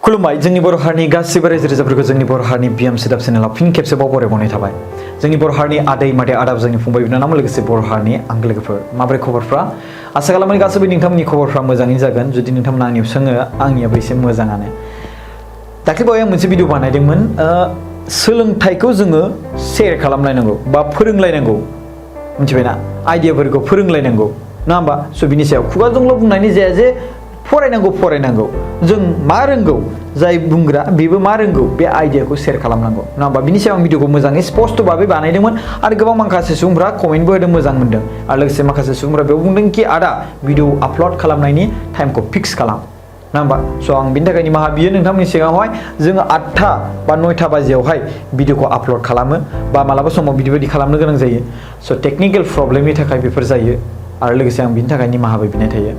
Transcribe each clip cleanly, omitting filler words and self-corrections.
खुलुमबाय जोंनि बर' हारिनि गासिबो रायजो राजाफोरखौ जोंनि बर' हारिनि बिएम सोदाब चेनेलाव फिन खेबसेबाव बरायबावनाय थाबाय जोंनि बर' हारिनि आदै मादै आदा जोंनि फंबाय बिनानाव लोगोसे बर' हारिनि आंगो लोगोफोर माबोरै खबरफ्रा आसा खालामो गासैबो नोंथांमोननि खबरफ्रा मोजाङैनो जागोन जुदि नोंथांमोना आंनियाव सोङो आंनियाबो एसे मोजाङानो दाख्लैबावै आं मोनसे भिडिअ बानायदोंमोन सोलोंथाइखौ जोङो शेयार खालामलायनांगौ बा फोरोंलायनांगौ मिथिबायना आइडियाफोरखौ फोरोंलायनांगौ नङा होमबा स' बिनि सायाव खुगाजोंल' बुंनायनि जाया जे फरायनांगौ जों मा रोंगौ जाय बुंग्रा बेबो मा रोंगौ बे आइडियाखौ शेयार खालामनांगौ नङा होमबा बिनि सायाव आं भिडिअखौ मोजाङै स्पष्ट भाबै बानायदोंमोन आरो गोबां माखासे सुबुंफ्रा कमेन्टबो होदों मोजां मोनदों आरो लोगोसे माखासे सुबुंफ्रा बेयाव बुंदों कि आदा भिडिअ आपल'ड खालामनायनि टाइमखौ फिक्स खालाम नङा होमबा स' आं बिनि थाखाय निमाहा बियो नोंथांमोननि सिगाङावहाय जोङो 8टा बा 9टा बाजियावहाय भिडिअखौ आपल'ड खालामो बा मालाबा समाव बिदि खालामनो गोनां जायो स' टेकनिकेल प्रब्लेमनि थाखाय बेफोर जायो आरो लोगोसे आं बिनि थाखाय निमाहाबो बिनाय थायो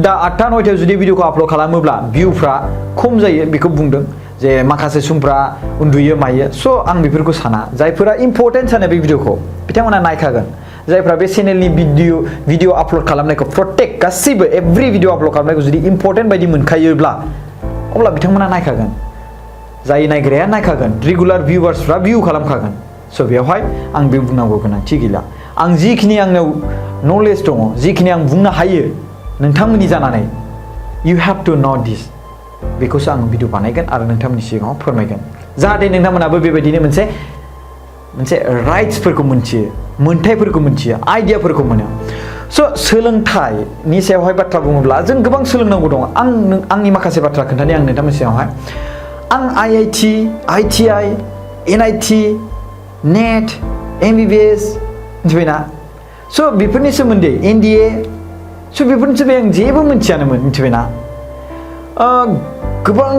दा 8टा 9टायाव जुदि भिडिअखौ आपल'ड खालामोब्ला भिउफ्रा खम जायो बेखौ बुंदों जे माखासे सुबुंफ्रा उन्दुयो मायो स' आं बेफोरखौ साना जायफोरा इम्परटेन्ट सानो बे भिडिअखौ बिथांमोना नायखागोन जायफ्रा बे चेनेलनि भिडिअ आपल'ड खालामनायखौ प्रटेक्ट गासैबो एभ्रि भिडिअ आपल'ड खालामनायखौ जुदि इम्परटेन्ट बायदि मोनखायोब्ला अब्ला बिथांमोना नायखागोन जाय नायग्राया नायखागोन रेगुलार भिउवार्सफ्रा भिउ खालामखागोन स' बेवहाय आं बे बुंनांगौ गोनांथि गैला आं जिखिनि आंनाव नलेज दङ जिखिनि आं बुंनो हायो नोंथांमोननि जानानै इउ हेभ टु नो दिस बेखौसो आं भिडिअ बानायगोन आरो नोंथांमोननि सिगाङाव फोरमायगोन जाहाथे नोंथांमोनाबो बेबायदिनो मोनसे राइट्सफोरखौ मोनथियो मोनथायफोरखौ मोनथियो आइडियाफोरखौ मोनो स' सोलोंथाइनि सायावहाय बाथ्रा बुङोब्ला जों गोबां सोलोंनांगौ दङ आंनि माखासे बाथ्रा खोन्थानि आं नोंथांमोननि सिगाङावहाय आं IIT ITI NIT net MBBS मिथिबायना स' बेफोरनि सोमोन्दै NDA स' बेफोरनि सोमोन्दै आं जेबो मिथियानोमोन मिथिबायना गोबां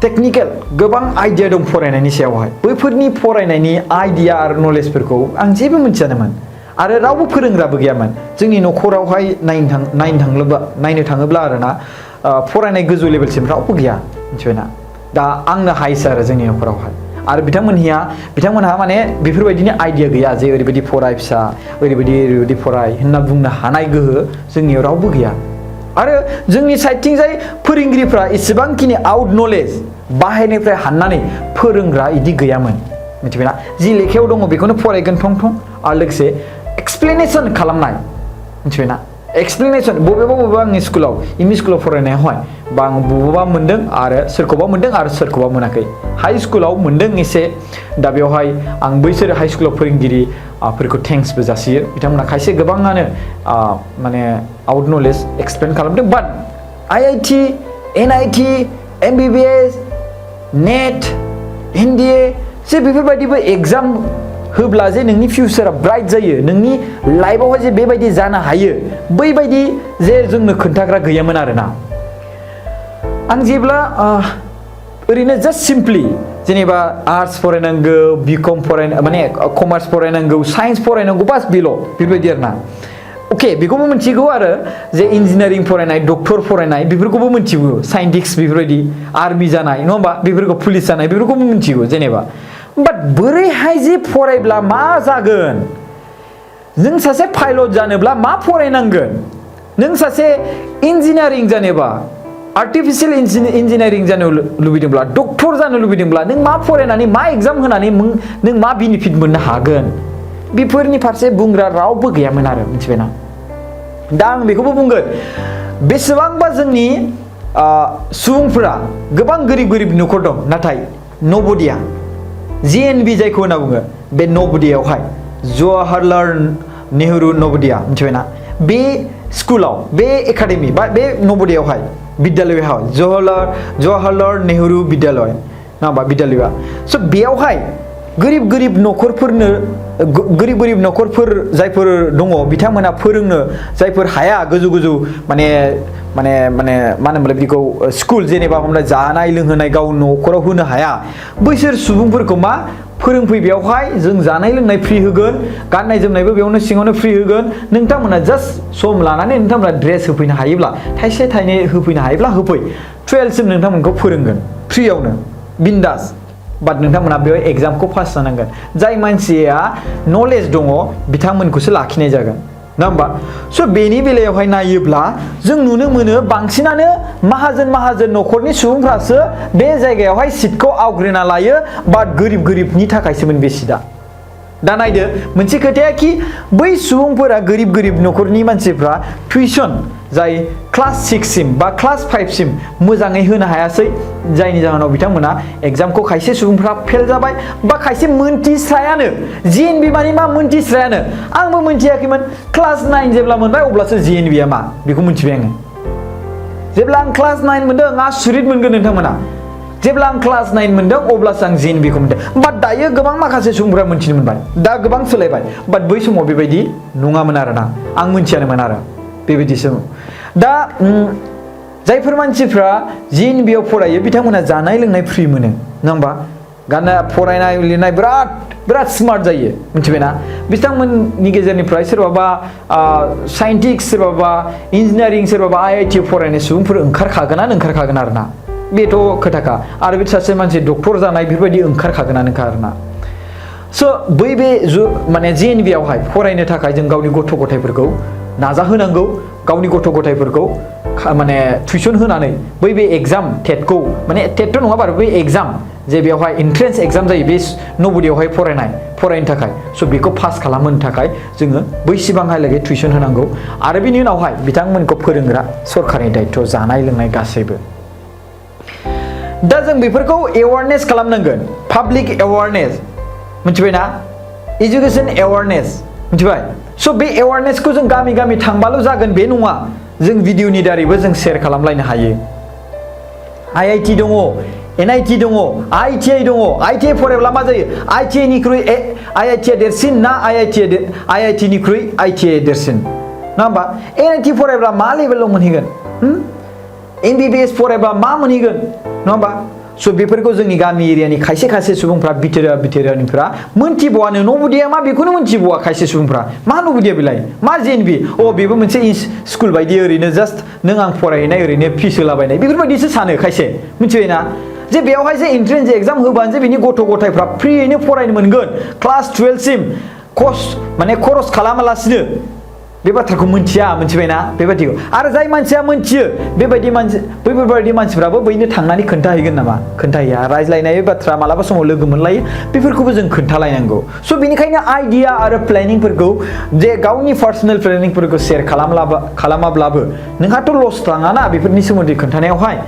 टेकनिकेल गोबां आइडिया दं फरायनायनि सायावहाय बैफोरनि फरायनायनि आइडिया आरो नलेजफोरखौ आं जेबो मिथियानोमोन आरो रावबो फोरोंग्राबो गैयामोन जोंनि न'खरावहाय नायनो थाङोब्ला आरोना फरायनाय गोजौ लेभेलसिम रावबो गैया मिथिबायना दा आंनो हाइस आरो जोंनि न'खरावहाय आरो बिथांमोनहा माने बेफोरबायदिनि आइडिया गैया जे ओरैबायदि फराय फिसा ओरैबायदि फराय होनना बुंनो हानाय गोहो जोंनियाव रावबो गैया आरो जोंनि साइडथिंजाय फोरोंगिरिफ्रा इसेबांखिनि आउट नलेज बाहेरनिफ्राय हाननानै फोरोंग्रा इदि गैयामोन मिथिबायना जि लेखायाव दङ बेखौनो फरायगोन थं आरो लोगोसे एक्सप्लेनेसन खालामनाय मिथिबायना एक्सप्लेनेसन बबेबा आंनि स्कुलाव एमइ स्कुलाव फरायनायावहाय बा आं बबेबा मोनदों आरो सोरखौबा मोनाखै हाइ स्कुलाव मोनदों एसे दा बेवहाय आं बैसोर हाइ स्कुलाव फोरोंगिरिफोरखौ थेंक्सबो जासियो बिथांमोना खायसे गोबाङानो माने आउट नलेज एक्सप्लेन खालामदों बाट IIT NIT MBBS net NDA जे बेफोरबायदिबो एग्जाम होब्ला जे नोंनि फिउचारा ब्राइट जायो नोंनि लाइफआवहाय जे बेबायदि जानो हायो बैबायदि जे जोंनो खोन्थाग्रा गैयामोन आरोना आं जेब्ला ओरैनो जास्ट सिम्पलि जेनेबा आर्ट्स फरायनांगौ BCom माने कमार्स फरायनांगौ साइन्स फरायनांगौ बास बेफोरबायदि आरोना अके बेखौबो मिथिगौ आरो जे इन्जिनियारिं फरायनाय डक्टर फरायनाय बेफोरखौबो मिथिगौ साइन्टिस्ट बेफोरबायदि आर्मि जानाय नङा होमबा बेफोरखौ पुलिस जानाय बेफोरखौबो मिथिगौ जेनेबा बाट बोरैहाय जे फरायब्ला मा जागोन नों सासे पाइलट जानोब्ला मा फरायनांगोन नों सासे इन्जिनियारिं जानोबा आर्टिफिशियेल इन्जिनियारिं जानो लुबैदोंब्ला डक्टर जानो लुबैदोंब्ला नों मा फरायनानै मा एग्जाम होनानै नों मा बेनिफिट मोननो हागोन बेफोरनि फारसे बुंग्रा रावबो गैयामोन आरो मिथिबायना दा आं बेखौबो बुंगोन बेसेबांबा जोंनि सुबुंफोरा गोबां गोरिब न'खर दं नाथाय नब'दिया JNB जायखौ होनना बुङो बे नब'दियायावहाय जवाहरलाल नेहरू नब'दिया मिथिबायना बे स्कुलाव बे एकाडेमि बा बे नब'दियायावहाय बिद्यालयआव जवाहरलाल नेहरू बिद्यालय ना बा बिद्यालयआ स' बेयावहाय गोरिब न'खरफोर जायफोर दङ बिथांमोना फोरोंनो जायफोर हाया गोजौ माने मा होनोमोनलाय बिदिखौ स्कुल जेनेबा हमना जानाय लोंहोनाय गाव न'खराव होनो हाया बैसोर सुबुंफोरखौ मा फोरोंफै बेयावहाय जों जानाय लोंनाय फ्रि होगोन गाननाय जोमनायबो बेयावनो सिङावनो फ्रि होगोन नोंथांमोना जास्ट सम लानानै नोंथांमोना ड्रेस होफैनो हायोब्ला थाइसे थाइनै होफैनो हायोब्ला होफै 12 सिम नोंथांमोनखौ फोरोंगोन फ्रियावनो बिन्दास बाट नोंथांमोना बेयाव एग्जामखौ पास जानांगोन जाय मानसिया नलेज दङ बिथांमोनखौसो लाखिनाय जागोन नङा होमबा स' बेनि बेलायावहाय नायोब्ला जों नुनो मोनो बांसिनानो माहाजोन न'खरनि सुबुंफ्रासो बे जायगायावहाय सिटखौ आवग्रिना लायो बाट गोरिबनि थाखायसोमोन बे सिटआ दा नायदो मोनसे खोथाया कि बै सुबुंफोरा गोरिब न'खरनि मानसिफ्रा टिउसन जाय क्लास 6 सिम बा क्लास 5 सिम मोजाङै होनो हायासै जायनि जाहोनाव बिथांमोना एग्जामखौ खायसे सुबुंफ्रा फेल जाबाय बा खायसे मोनथिस्रायानो जिएनबि माने मा मोनथिस्रायानो आंबो मोनथियाखैमोन क्लास 9 जेब्ला मोनबाय अब्लासो जिएनबि आ मा बेखौ मोनथिबाय आङो जेब्ला आं क्लास 9 मोनदों आसुरित मोनगोन नोंथांमोना जेब्ला आं क्लास 9 मोनदों अब्लासो आं जिएनबि खौ मोनदों बाट दायो गोबां माखासे सुबुंफोरा मोनथिनो मोनबाय दा गोबां सोलायबाय बाट बै समाव बेबायदि नङामोन आरोना आं मोनथियानोमोन आरो बेबायदि समाव दा जायफोर मानसिफ्रा जिएनबि आव फरायो बिथांमोना जानाय लोंनाय फ्रि मोनो नङा होमबा गाननाय फरायनाय लिरनाय बिराद स्मार्ट जायो मिथिबायना बिथांमोननि गेजेरनिफ्राय सोरबाबा साइन्टिस्ट सोरबाबा इन्जिनियारिं सोरबाबा आईआईटी फरायनाय सुबुंफोर ओंखारखागोन आरोना बेथ' खोथाखा आरो बे सासे मानसि डक्टर जानाय बेफोरबायदि ओंखारखागोनानोखा आरोना स' बे माने जिएनबि आवहाय फरायनो थाखाय जों गावनि गथ' गथायफोरखौ नाजाहोनांगौ गावनि गथ' गथायफोरखौ माने टिउसन होनानै बे एग्जाम टेटखौ माने टेटथ' नङा बारु बै एग्जाम जे बेवहाय एन्ट्रेन्स एग्जाम जायो बे नवोदयावहाय फरायनो थाखाय स' बेखौ पास खालामनो थाखाय जोङो बैसिबांहालागै टिउसन होनांगौ आरो बिनि उनावहाय बिथांमोनखौ फोरोंग्रा सरकारनि दायित्व जानाय लोंनाय गासैबो दा जों बेफोरखौ एवारनेस खालामनांगोन पाब्लिक एवारनेस मिथिबायना एजुकेशन एवारनेस मिथिबाय स' बे एवारनेसखौ जों गामि थांबाल' जागोन बे नङा जों भिडिअनि दारैबो जों शेयार खालामलायनो हायो आईआईटी दङ एनआईटी दङ आईटीआई दङ आईटीआई फरायब्ला मा जायो आईटीआई निख्रुइ आईआईटी आ देरसिन ना आईआईटी निख्रुइ आईटीआई देरसिन नङा होमबा एनआईटी फरायब्ला मा लेभेलाव मोनहैगोन एमबिबिएस फरायब्ला मा मोनहैगोन नङा होमबा स' बेफोरखौ जोंनि गामि एरियानि खायसे सुबुंफ्रा बिथोरानिफ्रा मोनथिबावानो नवोदया मा बेखौनो मोनथिबावा खायसे सुबुंफ्रा मा नवोदया बेलाय मा जिएनबि बेबो मोनसे स्कुल बायदि ओरैनो जास्ट नों आं फरायहैनाय ओरैनो फिस होलाबायनाय बेफोरबायदिसो सानो खायसे मिथिबायना जे बेयावहाय जे एन्ट्रेन्स एग्जाम होबानो जे बिनि गथ' गथायफ्रा फ्रियैनो फरायनो मोनगोन क्लास 12 सिम खरस खालामालासिनो बे बाथ्राखौ मिथिबायना बेबायदिखौ आरो जाय मानसिया मिथियो बैफोरबायदि मानसिफ्राबो बैनो थांनानै खोन्थाहैगोन नामा खोन्थाहैया रायज्लायनाय बाथ्रा मालाबा समाव लोगो मोनलायो बेफोरखौबो जों खोन्थालायनांगौ स' बेनिखायनो आइडिया आरो प्लेनिंफोरखौ जे गावनि पार्सनेल प्लेनिंफोरखौ शेयार खालामाब्लाबो नोंहाथ' लस थाङाना बेफोरनि सोमोन्दै खोन्थानायावहाय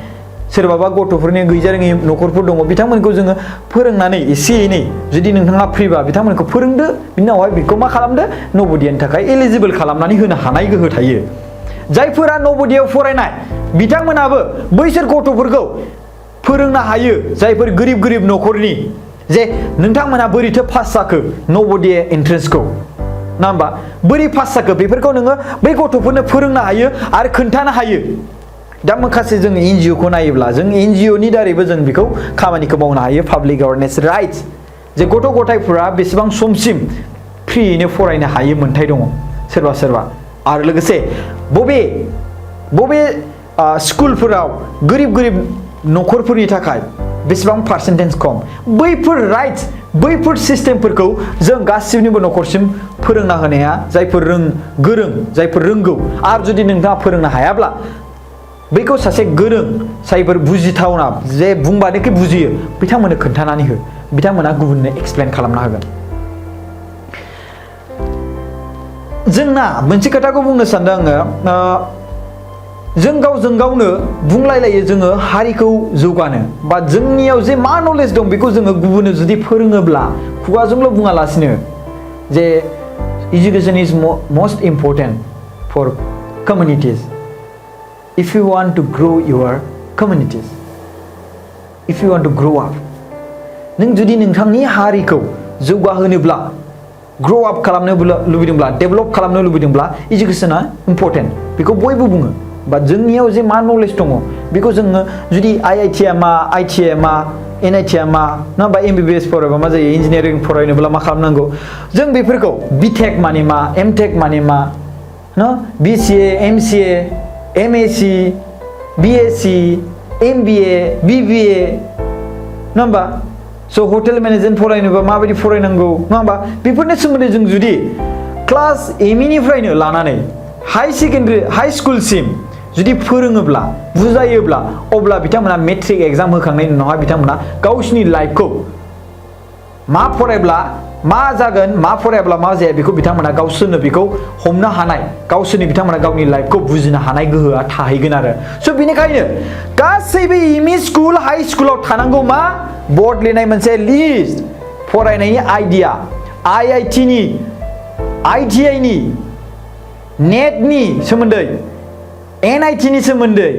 सोरबाबा गथ'फोरनि गैजारोङै न'खरफोर दङ बिथांमोनखौ जोङो फोरोंनानै एसे एनै जुदि नोंथाङा फ्रिबा बिथांमोनखौ फोरोंदो बिनि उनावहाय बेखौ मा खालामदो नवोदयानि थाखाय एलिजिबल खालामनानै होनो हानाय गोहो थायो जायफोरा नवोदयाव फरायनाय बिथांमोनाबो बैसोर गथ'फोरखौ फोरोंनो हायो जायफोर गोरिब न'खरनि जे नोंथांमोना बोरैथो पास जाखो नवोदया एन्ट्रेन्सखौ ना होमबा बोरै पास जाखो बेफोरखौ नोङो बै गथ'फोरनो फोरोंनो हायो आरो खोन्थानो हायो दा माखासे जों एनजिअ खौ नायोब्ला जों एनजिअ नि दारैबो जों बेखौ खामानिखौ मावनो हायो पाब्लिक एवारनेस राइट्स जे गथ' गथायफोरा बेसेबां समसिम फ्रियैनो फरायनो हायो मोन्थाय दङ सोरबा आरो लोगोसे बबे स्कुलफोराव गोरिब न'खरफोरनि थाखाय बेसेबां पार्सेन्टेज खम बैफोर राइट्स बैफोर सिस्टेमफोरखौ जों गासिबनिबो न'खरसिम फोरोंना होनाया जायफोर गोरों जायफोर रोंगौ आरो जुदि नोंथाङा फोरोंनो हायाब्ला बैखौ सासे गोरों जायफोर बुजिथावना जे बुंबानोखि बुजियो बिथांमोननो खोन्थानानै हो बिथांमोना गुबुननो एक्सप्लेन खालामना होगोन जोंना मोनसे खोथाखौ बुंनो सानदों आङो जों गावजों गावनो बुंलायलायो जोङो हारिखौ जौगानो बा जोंनियाव जे मा नलेज दं बेखौ जोङो गुबुननो जुदि फोरोङोब्ला खुगाजोंल' बुङालासिनो जे education is most important for communities if you want to grow your communities if you want to grow up नों जुदि नोंथांनि हारिखौ जौगाहोनोब्ला ग्र' आप खालामनो लुबैदोंब्ला डेभेलप खालामनो लुबैदोंब्ला एजुकेशना इम्परटेन्ट बेखौ बयबो बुङो बा जोंनियाव जे मा नलेज दङ बेखौ जोङो जुदि आईआईटी आ मा आईटीआई मा एनआईटी आ मा ना बा एमबिबिएस फरायबा मा जायो इन्जिनियारिं फरायनोब्ला मा खालामनांगौ जों बेफोरखौ बिटेक माने मा एमटेक माने मा न BCA MCA MSc BSc MBA BBA नङा होमबा स' हटेल मेनेजमेन्ट फरायनोबा माबायदि फरायनांगौ नङा होमबा बेफोरनि सोमोन्दै जों जुदि क्लास एमइनिफ्रायनो लानानै हाई सेकेन्डारि हाई स्कुलसिम जुदि फोरोङोब्ला बुजायोब्ला अब्ला बिथांमोना मेट्रिक एग्जाम होखांनायनि उनावहाय बिथांमोना गावसिनि लाइफखौ मा फरायब्ला मा जागोन मा फरायाब्ला मा जाया बेखौ बिथांमोना गावसोरनो बेखौ हमनो हानाय गावसोरनि बिथांमोना गावनि लाइफखौ बुजिनो हानाय गोहोआ थाहैगोन आरो स' बेनिखायनो गासैबो एमइ स्कुल हाई स्कुलाव थानांगौ मा बर्ड लिरनाय मोनसे लिस्ट फरायनायनि आइडिया IIT नि ITI नि नेटनि सोमोन्दै NIT नि सोमोन्दै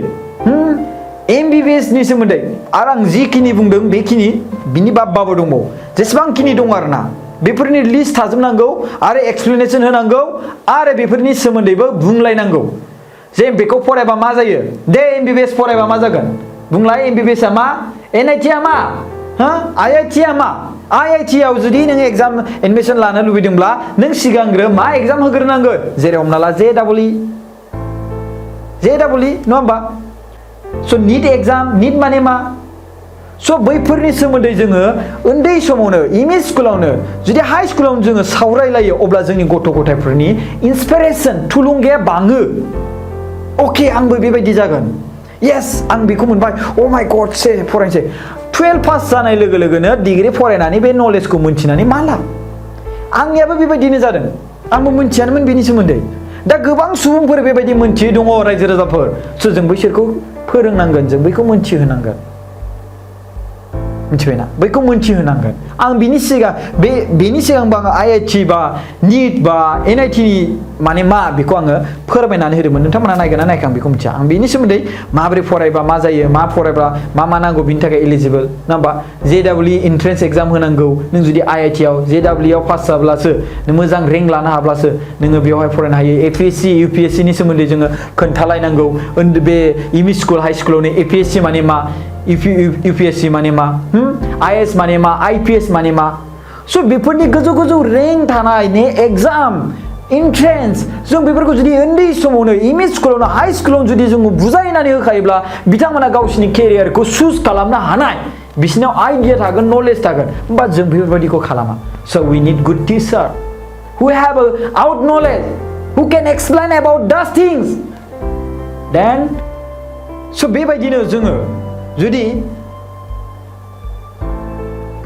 MBBS नि सोमोन्दै आरो आं जिखिनि बुंदों बेखिनि बिनि बाबबाबो दंबावो जेसेबांखिनि दं आरोना बेफोरनि लिस्ट थाजोबनांगौ आरो एक्सप्लेनेसन होनांगौ आरो बेफोरनि सोमोन्दैबो बुंलायनांगौ जे बेखौ फरायबा मा जायो दे MBBS फरायबा मा जागोन बुंलाय MBBS आ मा NIT आ मा IIT आ मा IIT आव जुदि नों एग्जाम एडमिशन लानो लुबैदोंब्ला नों सिगांग्रो मा एग्जाम होग्रोनांगोन जेरै हमना ला JEE नङा होमबा स' नीट एग्जाम नीट माने मा स' बैफोरनि सोमोन्दै जोङो उन्दै समावनो एमइ स्कुलावनो जुदि हाई स्कुलावनो जोङो सावरायलायो अब्ला जोंनि गथ' गथायफोरनि इन्सपिरेसन थुलुंगाया बाङो अके आंबो बेबायदि जागोन येस आं बेखौ मोनबाय अ माय गड से फरायनोसै 12 पास जानाय लोगो लोगोनो डिग्री फरायनानै बे नलेजखौ मोनथिनानै मा लाब आंनियाबो बेबायदिनो जादों आंबो मोनथियानोमोन बेनि सोमोन्दै दा गोबां सुबुंफोर बेबायदि मोनथियै दङ रायजो राजाफोर स' जों बैसोरखौ फोरोंनांगोन जों बैखौ मोनथिहोनांगोन मिथिबायना बैखौ मोनथिहोनांगोन आं बेनि सिगांबो आङो IIT बा नीट बा NIT नि माने मा बेखौ आङो फोरमायनानै होदोंमोन नोंथांमोना नायगोन ना नायाखै आं बेखौ मिथिया आं बेनि सोमोन्दै माबोरै फरायबा मा जायो मा फरायबा मा नांगौ बिनि थाखाय एलिजिबल नङा होमबा JEE एन्ट्रेन्स एग्जाम होनांगौ नों जुदि IIT आव JEE आव पास जाब्लासो नों मोजां रेंक लानो हाब्लासो नोङो बेवहाय फरायनो हायो APSC UPSC नि सोमोन्दै जोङो खोन्थालायनांगौ बे एमइ स्कुल हाई स्कुलावनो APSC माने मा UPSC माने मा IS माने मा IPS माने मा स' बेफोरनि गोजौ गोजौ रेंक थानाय ने एग्जाम एन्ट्रेन्स जों बेफोरखौ जुदि उन्दै समावनो एमइ स्कुलावनो हाई स्कुलावनो जुदि जोङो बुजायनानै होखायोब्ला बिथांमोना गावसिनि केरियारखौ चुज खालामनो हानाय बिसिनाव आइडिया थागोन नलेज थागोन होमबा जों बेफोरबायदिखौ खालामा स' वी निड गुड टिचार हु हेभ आउट नलेज हु केन एक्सप्लेन एबाउट दास थिंस देन स' बेबायदिनो जोङो जुदि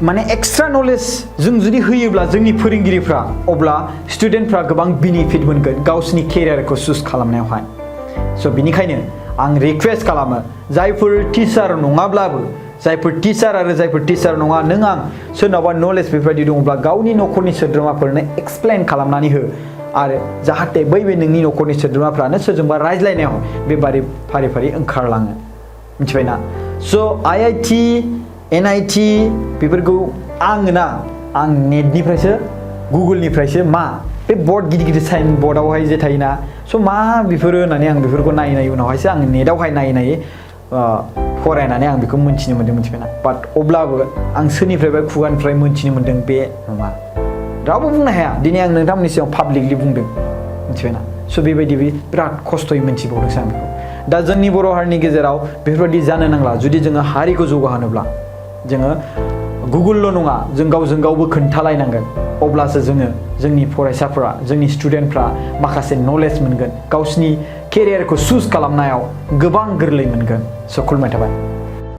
माने एक्सट्रा नलेज जों जुदि होयोब्ला जोंनि फोरोंगिरिफ्रा अब्ला स्टुडेन्टफ्रा गोबां बेनिफिट मोनगोन गावसिनि केरियारखौ चुज खालामनायावहाय स' बिनिखायनो आं रिक्वेस्ट खालामो जायफोर टिचार नङाब्लाबो जायफोर टिचार आरो जायफोर टिचार नङा नों आं सोरनावबा नलेज बेफोरबायदि दङब्ला गावनि न'खरनि सोद्रोमाफोरनो एक्सप्लेन खालामनानै हो आरो जाहाथे बै नोंनि न'खरनि सोद्रोमाफ्रानो सोरजोंबा रायज्लायनायाव बेबादि फारि फारि ओंखारलाङो मिथिबायना स' IIT NIT बेफोरखौ आं नेटनिफ्रायसो गुगोलनिफ्रायसो मा बे बर्ड गिदिर गिदिर साइन बर्डआवहाय जे थायोना स' मा बेफोरो होननानै आं बेफोरखौ नायै उनावहायसो आं नेटआवहाय नायै फरायनानै आं बेखौ मोनथिनो मोन्दों मिथिबायना बाट अब्लाबो आं सोरनिफ्रायबा खुगानिफ्राय मोनथिनो मोन्दों बे नङा रावबो बुंनो हाया दिनै आं नोंथांमोननि सिगाङाव पाब्लिकलि बुंदों मिथिबायना स' बेबायदि बिराद खस्थ'यै मोनथिबावदोंसो आं बेखौ दा जोंनि बर' हारिनि गेजेराव बेफोरबायदि जानो नांला जुदि जोङो हारिखौ जौगाहोनोब्ला जोङो गुगोलल' नङा जों गावजों गावबो खोन्थालायनांगोन अब्लासो जोंनि फरायसाफोरा जोंनि स्टुडेन्टफ्रा माखासे नलेज मोनगोन गावसिनि केरियारखौ चुज खालामनायाव गोबां गोरलै मोनगोन स' खुलुमनाय थाबाय